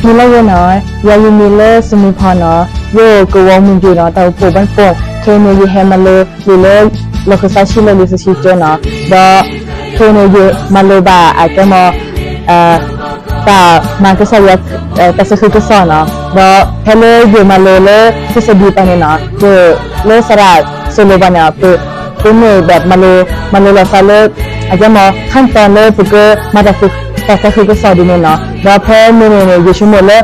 မ့ၢ်လၢယဲနီၤ, ယၤယမံၤလၢစမူဖီနီၤ, ယအိၣ်ကဝီၤမုၢ်က့ၤနီၤ, တၢ်အိၣ်ဖှိၣ်ဘၣ်ပိၢ်, ခဲအံၤန့ၣ် ယဟဲမၤလိလံာ်လၢ လီၢ်ခၢၣ်စးဆံလၢလံာ်စီဆှံကၠိနီၤ, ဒီးခဲအံၤန့ၣ် ယမၤလိဘၣ်အကဲမ့ၢ် တၢ်မၤကစၢ်ယွၤ တၢ်သးခုကစီၣ်နီၤ, ဒီးဖဲလၢယမၤလိလၢ သစဒံပၤန့ၣ်နီၤ, ယလၢစရၣ်စိၤလိၤဘၣ်န့ၣ်, ပမ့ၢ်ဒၣ်မၤလိလီၤသးလၢ အကဲမ့ၢ် ขั้นตอน လၢပကမၤတၢ်သးခုကစီၣ်ဒ်န့ၣ်နီၤ, ဒီးဖဲန့ၣ်န့ၣ်န့ၣ် ယဆိကမိၣ်လၢ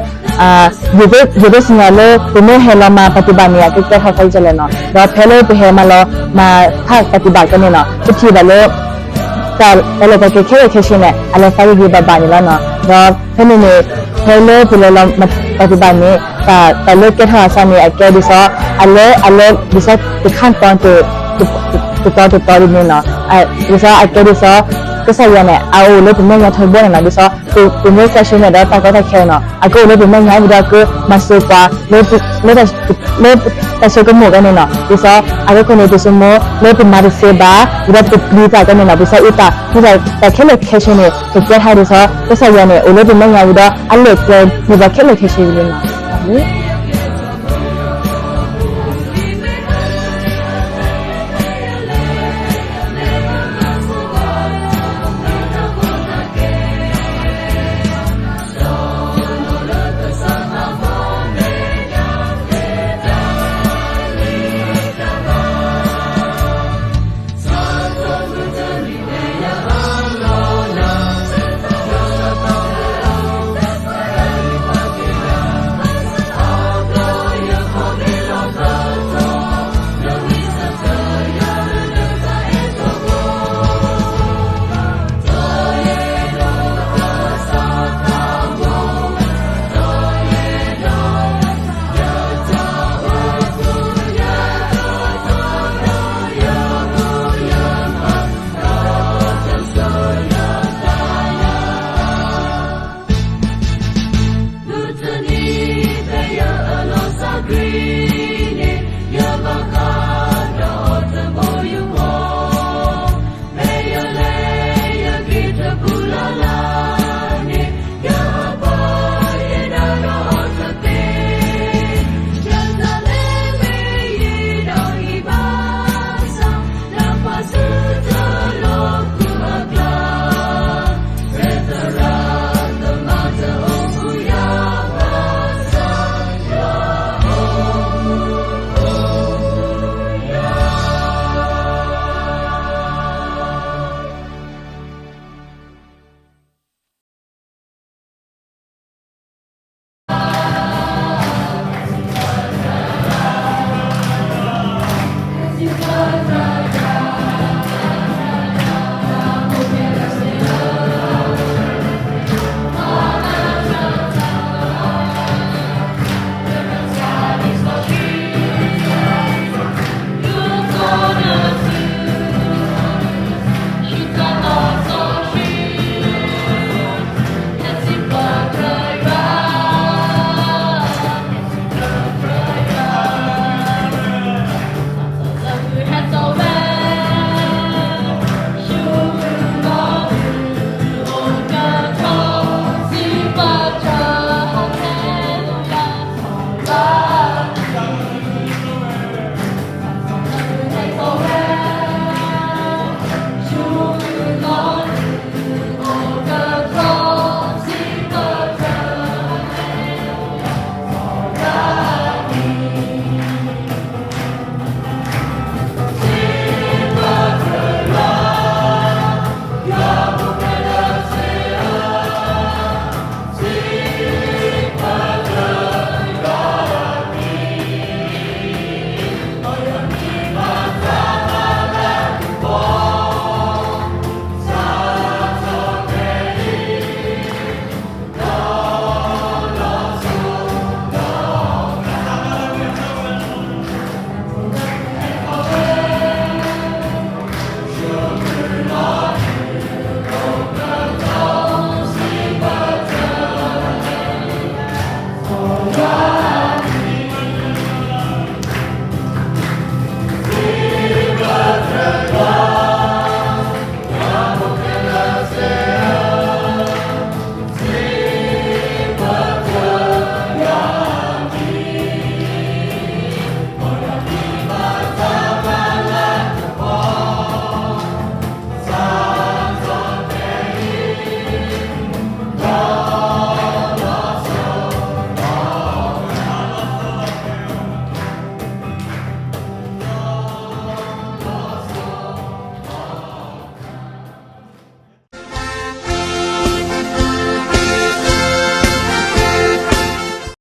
ယသ့ၣ်ညါလၢ ပမ့ၢ်ဟဲလီၤမၤပှၤတဘၣ်န့ၣ် အကကဲထီၣ်သးဒ်လဲၣ်နီၤ, ဒီးဖဲလၢပဟဲမၤလီၤမၤဖးပှၤတဘၣ်ကဲန့ၣ်နီၤ, ပထံၣ်ဘၣ်လၢ တၢ်လဲၤတၢ်က့ၤခဲလၢာ်ခဲဆ့န့ၣ် အလဲၤသးဂ့ၤဂ့ၤဘၣ်ဘၣ်န့ၣ်လီၤနီၤ, ဒီးဖဲန့ၣ်န့ၣ် ဖဲလၢပလဲၤလီၤမၤပှၤတဘၣ်န့ၣ် တၢ်လၢကဲထီၣ်အသးန့ၣ် အကဲဒ်သိး အလဲ အလဲဒ်သိး တခါတီၤ တတီၤတတီၤဒ်န့ၣ်နီၤ, ဒ်သိးအကဲဒ်သိး ကစၢ်ယွၤန့ၣ် အအိၣ်လၢပမဲာ်ညါထီဘိန့ၣ်နီၤ, ဒ်သိး ပမ့ၢ်ကွၢ်ဆၢၣ်မဲာ်ဒီး တၢ်ကီတၢ်ခဲနီၤ, အကအိၣ်လၢပမဲာ်ညါဝံၤဒီး ကမၤစၢၤပှၤ လၢတၢ်ဆိကမိၣ်ကဲန့ၣ်နီၤ, ဒ်သိး အကဲခိၣ်န့ၣ် ပဆိကမိၣ်လၢပမၤတသ့ဘၣ် ဝံၤဒီးပပျံၤတၢ်ကဲန့ၣ်နီၤ, ဒ်သိး အတၢ် တၢ်ခဲလၢာ်ခဲဆ့န့ၣ် ကကဲထီၣ်ဒ်သိး ကစၢ်ယွၤန့ၣ် အိၣ်လၢပမဲာ်ညါဝံၤဒီး အလဲၤကျဲန့ၢ်ပှၤခဲလၢာ်ခဲဆ့ဝံၤန့ၣ်နီၤ.